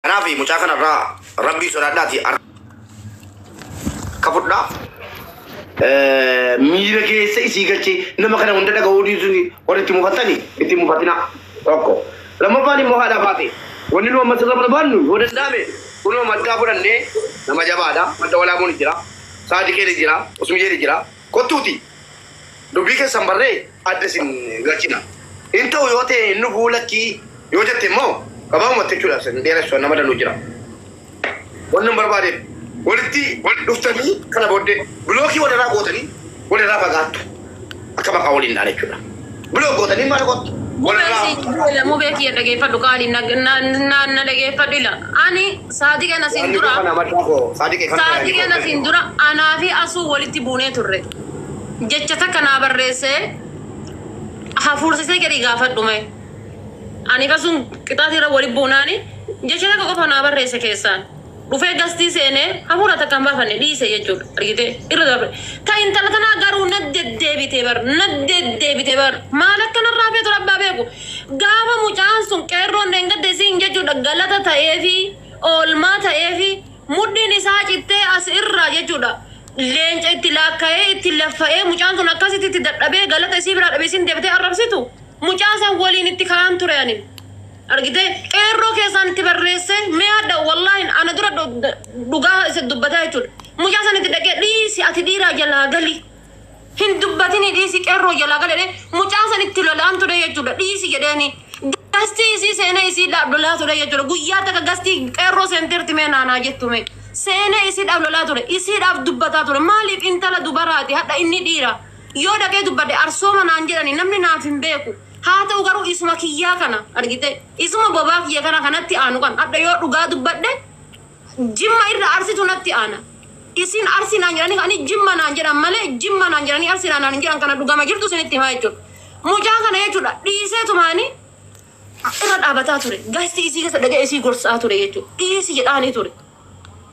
Kanaaf mucaa kanarraa rabbii sodaadhaati harka fudhaa. Miira keessa isii galchee nama kana hunda dhaga'uu dhiisuun warri itti mufattani itti mufatina tokko. Lammaffaan immoo haadha baate wanni nu amma sirra barbaannu yoo danda'ame kunoo maddaa fudhannee nama jabaadha. Madda walaabuun jira. Saadiqeen jira. Usmiyyeen jira. Kottuuti. Dubbii keessan barree adda isin galchina. Hin ta'u yoo ta'e inni fuulakkii yoo jette immoo gabaabumatti jechuudha isin dheeressu nama danuu jira. Wanni hin barbaadeef walitti dhuftanii kana booddee block walirraa gootanii walirraa fagaattu. Akka maqaa waliin dhaan jechuudha. Block gootanii maal gootu? Walirraa. Mubee kiyya dhageeffadhu qaali na na dhageeffadhu ila. Ani Saadiqeen asiin dura Kana maddaa koo Saadiqee kana. Saadiqeen asiin dura anaa fi asuu walitti buunee turre. Jecha takka naa barreessee hafuursisee gadi gaafadhu mee. Ani asuun qixaatii irra walitti buunaani jecha takka qofa naa barreesse keessaan. Dhufee gastii seenee hafuura takka hin baafanne dhiise jechuudha. Argitee irra darbe. Ta intala tanaa garuu na deddeebite bar na deddeebite bar maal akka narraa feetu rabbaa beeku. Gaafa mucaan sun qeerroon dheengadde isiin jechuudha galata ta'eefi oolmaa ta'eefi mudhiin isaa cittee as irraa jechuudha. Leenca itti laakka'ee itti laffa'ee mucaan sun akkasitti itti dadhabee galata isii biraa dhabee isiin deebitee arrabsitu. Mucaan san waliin itti ka'aan ture ani. Argitee qeerroo keessaan itti barreesse mee hadha wallaahi ana dura dhugaa isa dubbataa jechuudha. Mucaa san itti dhaqee dhiisi ati dhiiraa jalaa gali. Hin dubbatini dhiisi qeerroo jalaa gali jedhee mucaa san itti lolaan ture jechuudha dhiisi jedheeni. Gastii isii seenee isii dhaab lolaa ture jechuudha. Guyyaa takka gastii qeerroo seenteerti mee naanaa jettu mee. Seenee isii dhaab lolaa ture isiidhaaf dubbataa ture maaliif intala dubaraati hadha inni dhiira. Yoo dhaqee dubbadhe arsooma naan jedhani namni naaf hin beeku. Haa ta'u garuu isuma kiyyaa kana argite isuma bobaa kiyya kana kanatti aanu kan hadha yoo dhugaa dubbadhe jimma irra arsitu natti aana. Isin arsi naan jedhanii ani jimma naan jedhan malee jimma naan jedhanii arsi naan hin jedhan kana dhugama jirtu isinitti himaa jechuudha. Mucaa kana jechuudha dhiisee tumaanii irra dhaabataa ture. Gastii isii keessa dhaqee isii gorsaa ture jechuudha. Dhiisi jedhaanii ture.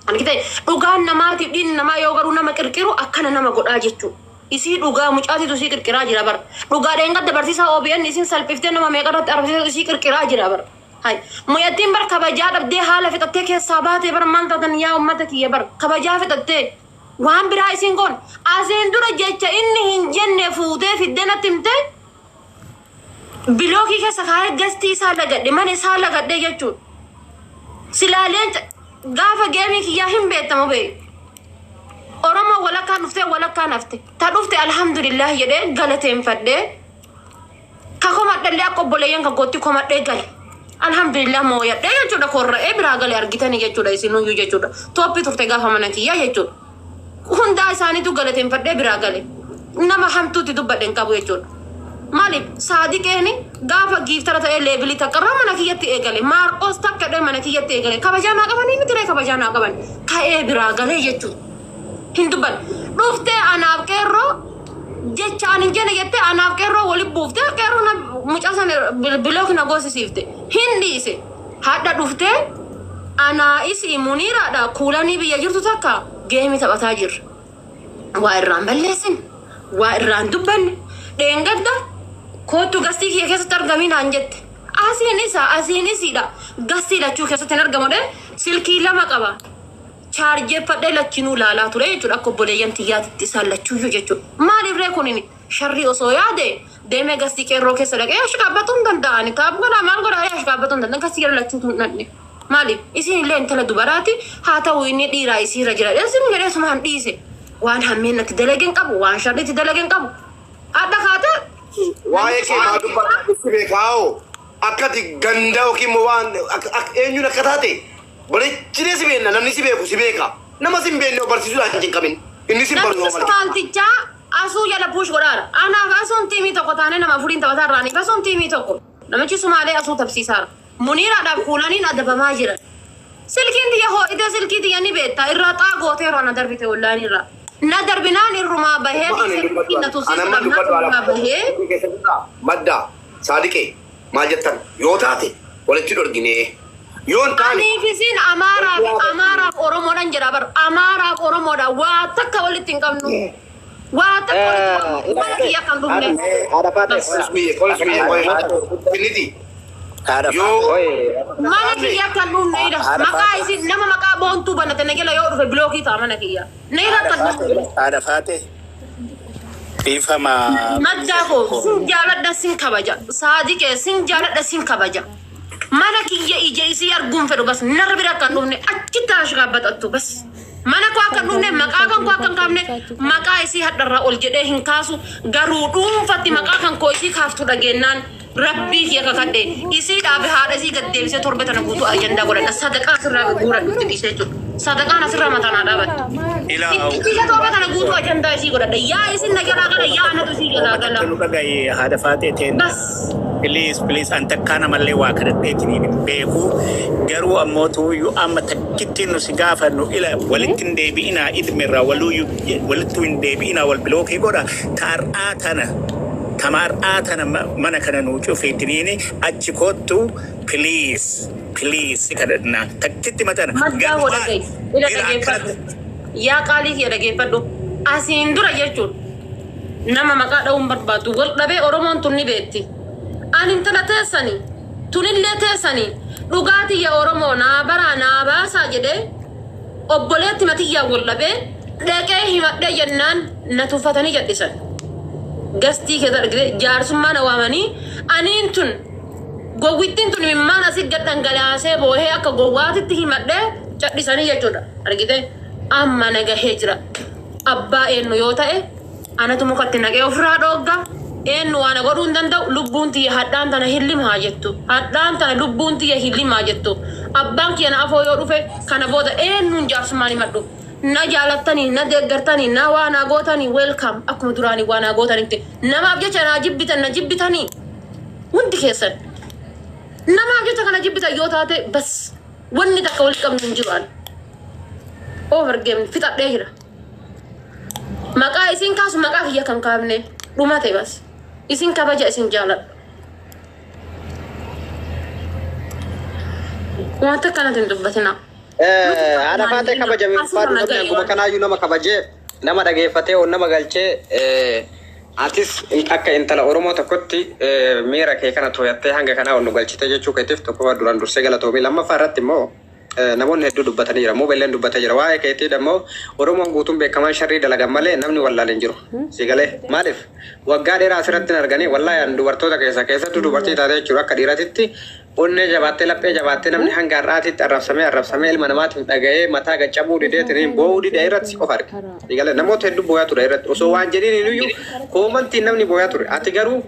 Argite dhugaan namaatiif dhiinni namaa yoo garuu nama qirqiru akkana nama godhaa jechuudha. Isii dhugaa mucaatitu isii qirqiraa jira bara. Dhugaa dheengadda barsiisaa OBN isin salphiftee nama meeqa irratti arrabsitee isii qirqiraa jira bara. Hay mucattiin bar kabajaa dhabdee haala fixattee keessaa baatee bar maal taatan yaa uummata kiyya bar kabajaa fixattee waan biraa isiin goon asiin dura jecha inni hin jenne fuutee fiddee natti himtee block keessa kaayee gastii isaa lagadhe mana isaa lagadhe jechuudha. Silaaleen gaafa game kiyyaa hin beektamu bee. Oromoo walakkaan dhuftee walakkaan hafte. Ta dhufte alhamdulillah jedhee galateeffadhee ka komadhallee akka obboleeyyan kan kootti komadhee gale. Alhamdulillah mooyadhee jechuudha korra'ee biraa gale argitanii jechuudha isinuyyuu jechuudha. Tooppi turte gaafa mana kiyyaa jechuudha. Hundaa isaaniitu galateeffadhee biraa gale. Nama hamtuutti dubbadhe hin qabu jechuudha. Maaliif Saadiqeen gaafa giiftara ta'ee level takka irraa mana kiyyatti eegale. Maarqoos takka dhee mana kiyyatti eegale. Kabajaa naa qabanii miti ree kabajaa naa qaban. Ka'ee biraa galee jechuudha. Hin dubban. Dhuftee anaaf qeerroo jecha ani hin jenne jettee anaaf qeerroo walitti buuftee qeerroo na mucaa sana block na goosisiifte. Hin dhiise. Hadha dhuftee anaa isii muniiraadha kuulanii biyya jirtu takka game taphataa jirra. Waa irraan balleessin. Waa irraan dubbanne. Dheengadda kootu gastii kiyya keessatti argamii naan jette. Asiin isa asiin isiidha. Gastii lachuu keessatti hin argamu dhee silkii lama qaba. Chaarjeeffadhee lachinuu laalaa ture jechuudha akka obboleeyyan xiyyaatitti isaan lachuuyyuu jechuudha. Maaliif ree kunin sharrii osoo yaade deemee gastii qeerroo keessa dhaqee ashqaabbatu hin danda'ani. Taap godhaa maal godhaa ashqaabbatu hin danda'an gastii jala lachuutu hin dhaqne. Maaliif isiin illee intala dubaraati haa ta'u inni dhiiraa isiirra jira. Isin jedhee sumaan dhiise. Waan hammeen natti dalageen qabu waan sharriitti dalageen qabu. Adda kaata. Waa'ee kee maa dubbata si beekaa'oo akkati ganda yookiin immoo waan eenyuun akka taate bareechinee si beekna namni si beeku si beeka nama si hin beekne barsiisuudhaan hin cinqamin inni si baruu Namichi malee. Somaaltichaa asuu jala push godhaara. Anaaf asuun team tokko taanee nama afuriin taphataa irraaniif asuun team tokko. Namichi Sumaalee asuu tapsiisaara. Muniiraadhaaf kuulaniin adabamaa jiran. Silkiin tiyya ho'itee silkii tiyya ni beekta. Irraa xaa gootee irraa na darbite wallaan irraa. Na darbinaan irrumaa bahee silkiin na tursiisuudhaaf na irrumaa bahee. Madda Saadiqee maal jettan yoo taate walitti dhorginee yoo hin taane Aniif isin Amaaraaf Amaaraaf Oromoodhaan jedha bar Amaaraaf Oromoodha waa takka walitti hin qabnu. Waa takka walitti hin qabnu. Mana kiyya kan dhufne. Haadha faate. Qolis biyye qolis biyye qolis. Finiti. Haadha Yoo faate. Mana kiyya akka hin dhufne ida. Haadha Maqaa faate. isin nama maqaa boontuu banate na jala yoo dhufe bilookii ta'a mana kiyya. Na ida Haadha akka hin faate. dhufne. Haadha faate. Dhiifama. Maddaa koo sin jaaladha sin kabaja. Saadiqee sin jaaladha sin kabaja. Mana kiyya ija isii arguun fedhu bas narra bira akka hin dhufne achitti ashgaabbaxattu bas. Mana koo akka hin dhufne maqaa kan koo akka hin kaafne maqaa isii hadharraa ol jedhee hin kaasu garuu dhuunfatti maqaa kan koo isii kaaftu dhageennaan rabbii kiyya kakadhe isii dhaabe haadha isii gad deebisee torbe tana guutuu ajandaa godhadha sadaqaa asirraa guuradhu itti dhiisee jechuudha. Sadaqaan asirraa mataa naa dhaabatte. Ilaa Itti dhiisee torbe tana guutuu ajandaa isii godhadha. Yaa isin na jalaa gala yaa anatu isii jalaa gala. nu dhagaye haadha faatee teen. Bas. Please, please, an takkaa namallee waa kadhadheetiin hin beeku. Garuu ammoo tuuyyuu amma takkittiin nu si gaafannu ila walitti hin deebi'inaa idmirraa waluuyyuu walittuu hin deebi'inaa wal bilookii godha. Taar'aa tana tamaar'aa tana mana kana nuu cufeetiniini achi kottu please, please si kadhannaa takkitti matana. Maddaa hoo dhaga'i. Ila dhageeffadhu. Yaa qaalii kiyya dhageeffadhu. Asiin dura jechuun nama maqaa dha'uun barbaadu. Wal dhabee Oromoon tun ni beekti. Ani intala teessanii tunillee teessanii dhugaatii ya Oromoo naa baraa naa baasaa jedhee obboleetti matiyyaa wal dhabee dhaqee himadhee jennaan na tuffatanii jal'isan. Gastii keessa argite jaarsummaa na waamanii aniin tun gowwittiin tun imimmaan asii gad dhangalaasee boohee akka gowwaatitti himadhee cadhisanii jechuudha. Argite amma na gahee jira. Abbaa eenyu yoo ta'e anatu mukatti naqee ofirraa dhoogga. Eenyu waan na godhuu hin danda'u lubbuun tiyya hadhaan tana hillimaa jettu. Hadhaan tana lubbuun tiyya hillimaa jettu. Abbaan kiyya na afoo yoo dhufe kana booda eenyuun jaarsummaan himadhu. Na jaalattanii, na deeggartanii, na waa naa gootanii welcome akkuma duraanii waa naa gootanitti. Namaaf jecha naa jibbitan na jibbitanii hundi keessan. Namaaf jecha kana jibbitan yoo taate bas wanni takka walitti qabnu hin jiru ani. Over game fixadhee jira. Maqaa isin kaasu maqaa kiyya kan kaafne dhumate bas. Isin kabaja isin jaaladha. Wanta akkanatti hin dubbatinaa. Haadha faatee kabajame Asirra ulfaadhu namni nagaye akkuma waan. kanaayyuu nama kabajee nama dhageeffatee ol nama galchee atis akka intala Oromoo tokkotti miira kee kana too'attee hanga kanaa ol nu galchite jechuu keetiif tokkoffaa duraan dursee galatoomii lammaffaa irratti immoo namoonni hedduu dubbatanii jira muubeelleen dubbatee jira waa'ee keetii immoo Oromoon guutuun beekamaan sharrii dalagan malee namni wallaalee hin jiru si galee maaliif waggaa dheeraa asirratti hin arganii wallaahi an dubartoota keessaa keessattuu dubartii taatee jechuudha akka dhiiratitti onnee jabaattee laphee jabaattee namni hanga har'aatitti arrabsamee arrabsamee ilma namaatiif dhaga'ee mataa gaccabuu didee tiniin boo'uu didee irratti si qofa arge. Eegale namoota hedduu boo'aa ture irratti osoo waan jedhiin iyyuu koomantiin namni boo'aa ture ati garuu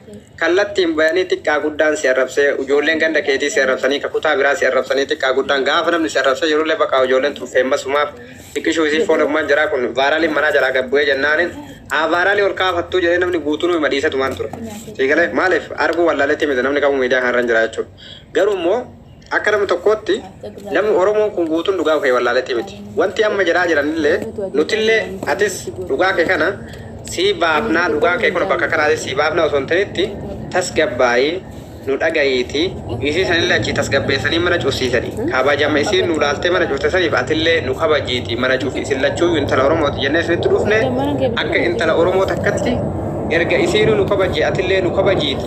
kallattiin bayanii xiqqaa guddaan si arrabsee ijoolleen ganda keetii si arrabsanii kakutaa biraa si arrabsanii xiqqaa guddaan gaafa namni si arrabsee yeroo baqaa ijoolleen tun feemmasumaaf xiqqishuu isii foolummaan jiraa kun vaaraaliin manaa jalaa gabbu'ee jennaaniin haa vaaraalii ol kaafattuu jedhee namni guutuun hima dhiisetumaan ture. Eegale maaliif arguu wallaaletti miti namni kamuu miidiyaa kanarra hin jira jechuudha. Garuu immoo akka nama tokkootti namni Oromoon kun guutuun dhugaa kee wallaaletti miti. Wanti amma jedhaa jiranillee nutillee atis dhugaa kee kana sii baafnaa dhugaa kee kun bakka kanaatis sii baafnaa osoo hin ta'initti tasgabbaa'ii nu dhaga'iiti isii sanillee achii tasgabbeessanii mana cufsiisanii kabajama isiin nu laaltee mana cufte saniif atillee nu kabajiiti mana cufi isin lachuu intala Oromooti jennee isinitti dhufne akka intala Oromoo takkatti erga isiinuu nu kabaji atillee nu kabajiiti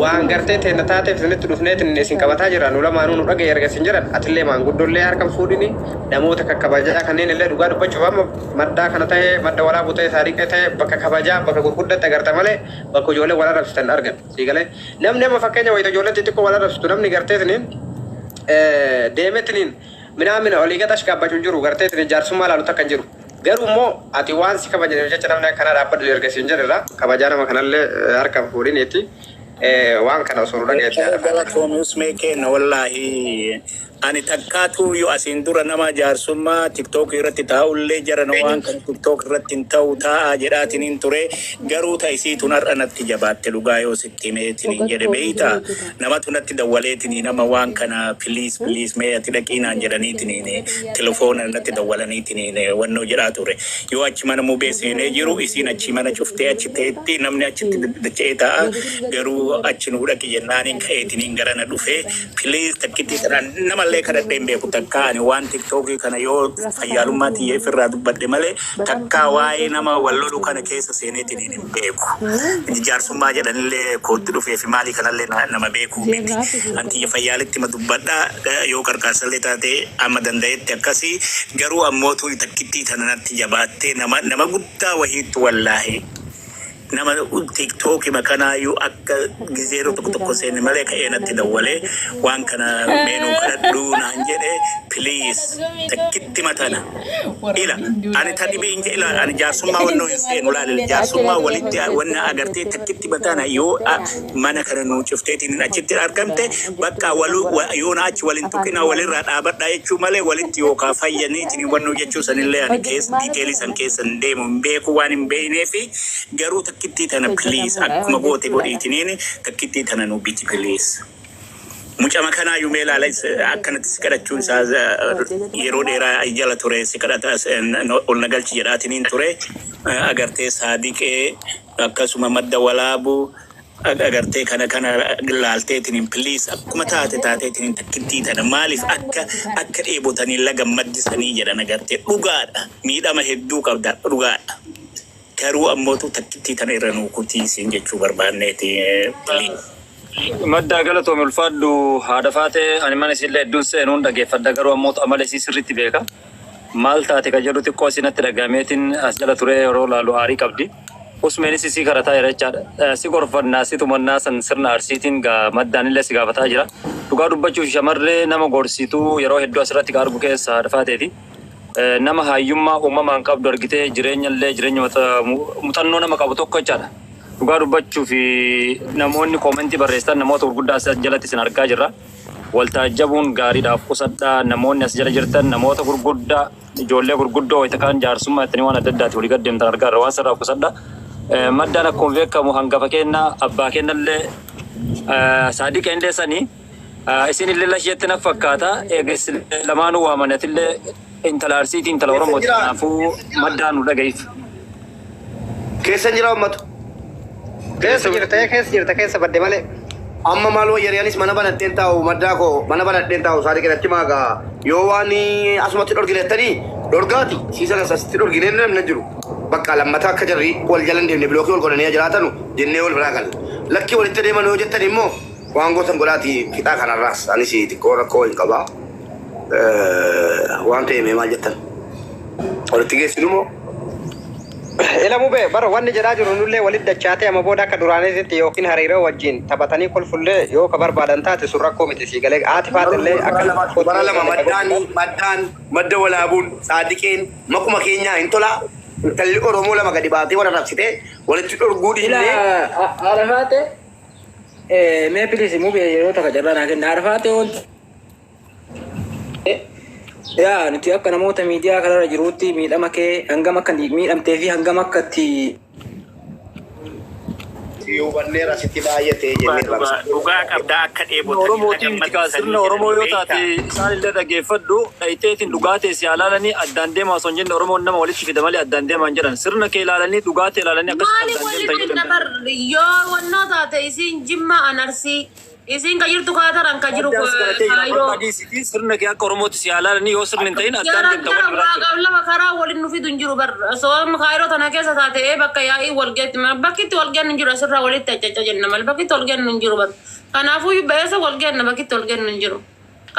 waan gartee teenna taateef isinitti dhufneetin isin qabataa jira nu lamaanuu nu dhagaye erga isin jedhan atillee maanguddoollee harkan fuudhini namoota kakkabajaa kanneen illee dhugaa dubbachuuf amma maddaa kana ta'e madda walaabuu ta'e saadiqee ta'e bakka kabajaa bakka gurguddatti agarta malee bakka ijoollee wal arrabsitan argan sii galee namni amma fakkeenya wayita ijoollee xixiqqoo wal arrabsitu namni garteetiniin deemetiniin minaamina olii gad ashkaabbachuu hin jiru garteetiniin jaarsummaa laalu takka hin jiru. Garuu immoo ati waan si kabajaniif jecha namni akkana dhaabbadhu erga siin jedhirra kabajaa nama kanallee harka fuudhiniiti waan kana osoo nu dhageette haadha faate. Galatoomi usmee kenna wallaahi ani takkaatu yoo asiin dura nama jaarsummaa tiktook irratti taa'ullee jara waan kana tiktook irratti hin ta'u taa'aa jedhaatiin hin ture garuu ta'isiitun har'a natti jabaatte dhugaa yoo sitti himeetiin hin jedhe beeyta namatu natti dawwaleetiin nama waan kana please please mee ati dhaqiinaan jedhaniitiin telefoona natti dawwalaniitiin wannoo jedhaa ture yoo achi mana mubee seenee jiru isiin achi mana cuftee achi ta'etti namni achitti dacha'ee taa'a garuu achi nuu dhaqi jennaaniin ka'eetiniin gara na dhufee please takkitti kana namallee Namallee kadhadhee hin beeku takka ani waan tiktookii kana yoo fayyaalummaa xiyya ifirraa dubbadhe malee takka waa'ee nama wal lolu kana keessa seeneetiin hin beeku. Jaarsummaa jedhanillee kootti dhufee fi maalii kanallee nama beeku miti. Anti fayyaalitti ma dubbadha yoo qarqaarsallee taate amma danda'etti akkasii garuu ammootu takkittii tana natti jabaattee nama guddaa wahiittu wallaahi. Nama tiktookii makanaayyuu akka gizeeroo tokko tokko seenne malee ka'ee natti dawwalee waan kana meenuu kadhadhuu naan jedhe. Please, takkitti matana ila ani ta dhibii hin ila ani jaarsummaa wannoo hin seenu laale jaarsummaa walitti wanna agartee takkitti matana yoo mana kana nuu cufteetiin achitti argamte bakka walu yoo na achi walin tuqina walirraa dhaabadhaa jechuu malee walitti yookaan fayyaniitiin wannoo jechuu sanillee ani keessa detailii san keessa hin deemu hin beeku waan hin beekneefi garuu takkittii tana please akkuma goote godhiitiniin takkittii tana nu biti, please. Mucama kanaayyuu mee ilaala akkanatti si kadhachuun isaa yeroo dheeraa jala ture si kadhata ol na galchi jedhaatiniin ture agartee saadiqee akkasuma madda walaabuu agartee kana laalteetiniin please akkuma taate taateetiniin takkittii tana maaliif akka dheebotanii laga maddisanii jedhan agartee dhugaadha miidhama hedduu qabda dhugaadha. Garuu ammootu takkittii tana irra nuu kutiisiin jechuu barbaanneeti, please. Maddaa galatoome ulfaadhu haadha faatee ani mana isiillee hedduun seenuun dhageeffadha garuu ammoo amala isii sirriitti beeka. Maal taate ka jedhu xiqqoo isinatti dhagameetiin as jala turee yeroo laalu aarii qabdi. Usmeenis isii karataa jira jechaadha. Si gorfannaa si tumannaa san sirna arsiitiin maddaan illee si gaafataa jira. Dhugaa dubbachuuf shamarree nama gorsituu yeroo hedduu asirratti ka argu keessa haadha faateeti. Nama hayyummaa uumamaan qabdu argitee jireenya illee jireenya muuxannoo nama qabu tokko jechaadha. Dhugaa dubbachuu fi namoonni commentii barreessan namoota gurguddaa as jalatti isin argaa jirra. Waltaajjabuun gaariidhaaf qusadhaa namoonni as jala jirtan namoota gurguddaa ijoollee gurguddoo wayita kaan jaarsummaa ittanii waan adda addaati walii gad deemtan argaa jirra waan sirraa qusadha. Maddaan akkuma beekamu hangafa kennaa abbaa kennallee saadiqa illee sanii isin illee lasheetti na fakkaata eegis lamaanuu waamanatillee intala arsiitii intala oromooti kanaafuu maddaan nu dhaga'iif. Keessa jira uummatu. Keessa jirta, keessa jirta, keessa badde malee. Amma maal wayyariyaanis mana banadheen taa'u maddaa koo mana banadheen taa'u saadi kanatti maagaa yoo waan asumatti dhorginettanii dhorgaati siisa kan asitti dhorginee namni jiru. Bakka lammataa akka jarri wal jala hin deemne blockii wal godhanii jiraatanu jennee wal biraa galla. Lakkii walitti deeman yoo jettan immoo waan gootan godhaati fixaa kanarraas anis xiqqoo rakkoo hin qabaa. Waan ta'e mee maal jettan? Walitti geessinu moo? Ilamu bee bara wanni jedhaa jiru nullee walitti dachaatee amma booda akka duraaniitti yookiin hariiroo wajjin taphatanii kolfullee yoo ka barbaadan taate sun rakkoo miti sii galee haati faatillee akka Bara lama maddaan madda walaabuun saadiqeen makuma keenyaa hin tolaa. Intalli Oromoo lama gadi baatee wal arrabsitee walitti dhorguu dhiisnee. Haadha mee please mubee yeroo takka carraa naa kenna. Haadha faate wanti yaa nuti akka namoota miidiyaa kanarra jiruutti miidhama kee hangam akka miidhamtee fi hangam akka itti Hubanneera sitti baay'atee jennee Dhugaa qabdaa akka dheebotanii Oromootiin miti kaa sirna Oromoo yoo taate isaan illee dhageeffadhu dhayiteetiin dhugaa ta'e si ilaalanii addaan deemaa osoo hin jenne Oromoon nama walitti fida malee addaan deemaa hin jedhan sirna kee ilaalanii dhugaa ta'e ilaalanii akkasitti Maali addaan walitti deemtan yoo fidna danda'an. bar yoo wannoo taate isiin jimma anarsii isiin ka jirtu kaataran ka jiru Addaan si qabatee jira kaayiroo. bakka adiisiiti sirna kee akka Oromootti si ilaalanii yoo sirni hin ta'in addaan deemta Jara wal biraa waa qab lama karaa waliin nu fidu hin jiru bar osoo kaayiroo tana keessa taate bakka yaa'ii wal geetti bakki itti wal geennu hin jiru asirraa walitti accaca jenna malee bakki itti wal geennu hin jiru bar kanaafuu ba'eessa wal geenna bakki itti wal geennu hin jiru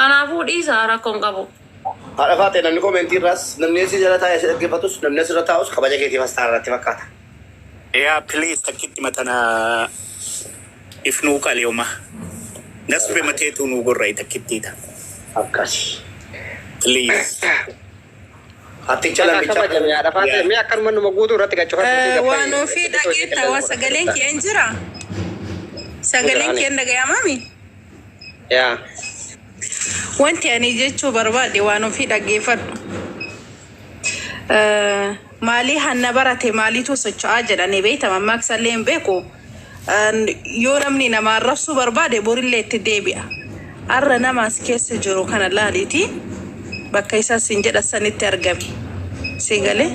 kanaafuu dhiisa rakkoon qabu. Haadha faate namni commentii irraas namni asii jala taa'ee si dhaggeeffatus namni asirra taa'us kabaja keetiif as ta'a irratti fakkaata. Yaa please takkitti matana ifnuu qaleoma. Nasbe mateetu nuu gorra'i takkittiidha. Akkas. Please. Hatticha Akka lammicha. kabajame haadha faate mee akkanuma numa guutuu irratti gachuufadhu. Waan ofii dhageetta waa sagaleen kee hin jira. Sagaleen kee hin dhagayamami? Yaa. Wanti ani jechuu barbaade waan ofii dhaggeeffadhu. Maalii hanna barate maaliitu socho'aa jedhanii beekta mammaaksallee hin beeku. Yoo namni nama arrabsuu barbaade borillee itti deebi'a. Har'a nama as keessa jiru kana laaliiti bakka isa siin jedha sanitti argame. Si galee?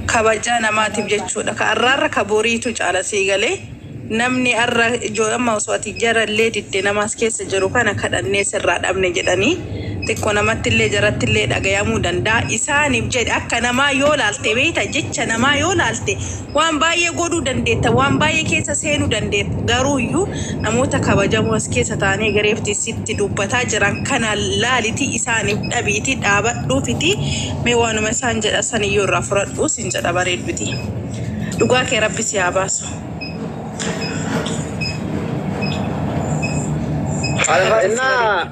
Kabajaa namaatiif jechuudha. Ka arraarra ka boriitu caala sii galee. Namni arra amma osoo ati jarallee didde namaas keessa jiru kana kadhannee sirraa dhabne jedhanii xiqqoo namattillee jarattillee dhagayamuu danda'a. Isaaniif jedhe akka namaa yoo laalte beeyta, jecha namaa yoo laalte waan baay'ee godhuu dandeetta, waan baay'ee keessa seenuu dandeetta. Garuu iyyuu namoota kabajamoo as keessa taa'anii gareefti sitti dubbataa jiran kana laaliti, isaaniif dhabiiti, dhaabadhuufiti, mee waanuma isaan jedha saniyyuu irraa fudhadhuu sin jedha bareedduti. Dhugaa kee Rabbi si haa baasu. Innaa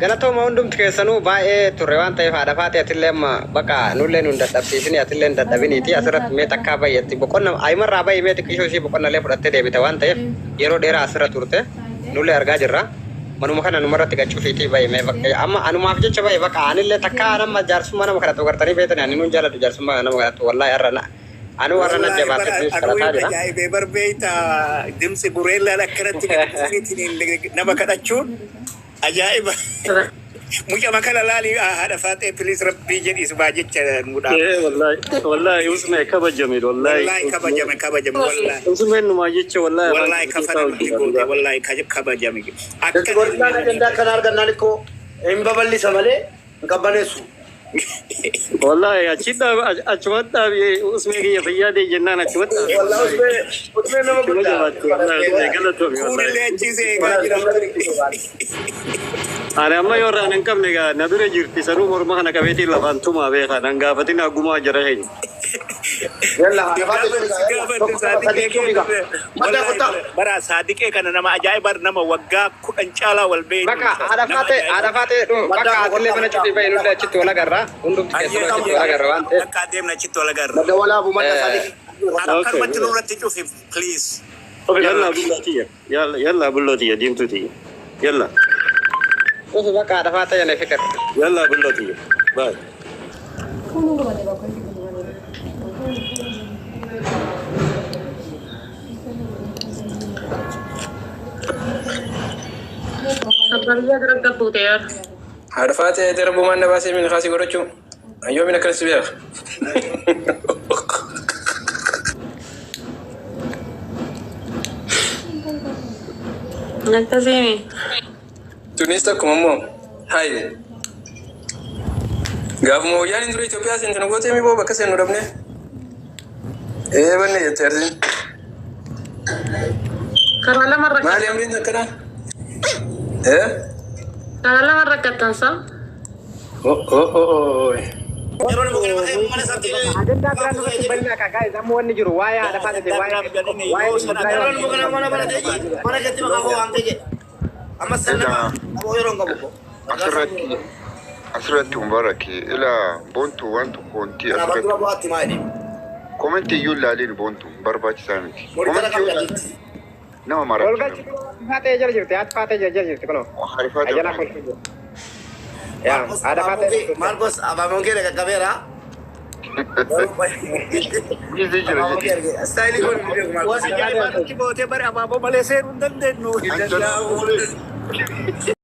galatooma hundumti keessanuu baay'ee turre waan ta'eef, haadha faatee, atillee amma bakka nullee nun dadhabsiisini, atillee hin dadhabiniiti. Asirratti mee takkaa bayyatti boqonna ayimarraa bayi, mee xiqqishoo ishii boqonnallee fudhattee deebite waan ta'eef, yeroo dheeraa asirra turte nullee argaa jirra. Manuma kana numarratti gachuufiitii bayi mee. Bakka amma anumaaf jecha bayi. Bakka anillee takkaa nama jaarsummaa nama kadhatu gartanii beetani, ani nun jaaladhu jaarsummaa nama kadhatu. Wallaahi har'a na anu warra na Wallaahi jabaatee bara kunis anuu kadhataa jira. ajaa'ibee bar beeyta dimsi gureellaan akkanatti gadi nama kadhachuun ajaa'iba. Mucama kana laali, haadha faatee, please, rabbii jedhii subaa jecha nu dhaaba. Wallahi wallahi, Usme kabajame wallahi. Wallaahi kabajame, kabajame wallahi. Usme numaa jecha wallahi afaan Wallaahi keessaa kafana nutti hojjeta goote dhugaa. Wallaahi kabajame. Akka Gorillaan ajandaa kana argannaan ikkoo hin babal'isa malee hin qabbaneessu. Wallahi achi achumatti dhaabi Usmee kiyya, fayyaa ta'e jennaan achumatti dhaabi. Wallahi Usmee, Usmee nama Achuma guddaa. jabaatti wallahi Usmee, galatoomi wallahi. Kuunillee achiisee eegaa jira. Ani amma yoo irraan hin qabne gaa na bira jirti, sanuu morma kana qabeetiin lafaan tumaa beekaa nan gaafatin hagumaa jara keenya. Yalla, haadha faatee, tokko sadii cufiga. Madda kottaa. Bara saadiqee kana nama ajaa'iba, nama waggaa 10 caalaa wal beeknu. Bakka haadha faatee, haadha faatee, bakka atillee mana cufii bayi, nullee achitti wal agarra, hundumti keessanuu achitti wal agarra waan ta'eef. Bakka adeemna achitti wal agarra. Madda walaabu, madda sadii. Akkanumatti nurratti cufi, please. Yalla bulloo tiyya, yalla yalla bulloo tiyya, diimtuu tiyya, yalla. Cufi bakka, haadha faatee jennee fikir. Yalla bulloo tiyya, bye. Sabbabiyaa dura gabbuute yaar. Haadha faatee, darbumaan na baasee min kaasii godhachuu. Ayyoomin akkanas beeka. Akkasiimi. Tunis takkuma immoo hayi. Gaafuma wayyaan hin dure Itoophiyaa seente nu gootee mi boo bakka seennu dhabne. Ee, banne jette arsiin. Karaa lama Maali rakkatan. amriin akkanaa? Ee? Karaa lama rakkatan sa. Oh oh oh oh. Yeroo nama kana mana isaatti. Ajandaa biraan nurratti bal'inaa kaa guys, amma wanni jiru waa'ee haadha faatee, waa'ee waa'ee Yeroo nama kana mana mana ta'e mana keessatti maqaa koo waamtee jedhe. Amma sana nama yeroo hin qabu. Asirratti Mubarak, ila boontu waan tokko wanti Kanaaf dura asirratti bu'aatti maa jedhe. Komentii iyyuu ilaaliin boontu barbaachisaa miti. Moritara Komentii yoo qabda. nama Ol maracha galchi nama. faatee jala jirti, haati faatee jala jirti kunoo. Harifaa Ajala ta'u. kolfi jiru. Yaa haadha faatee. Maarkos abaaboon kee qaqqabeera. Busy jira jedhi. Istaayilii kun hin beeku Maarkos. Waan ajaa'ibaa nutti gootee bara abaaboo malee seenuu hin dandeenyu. Anjala.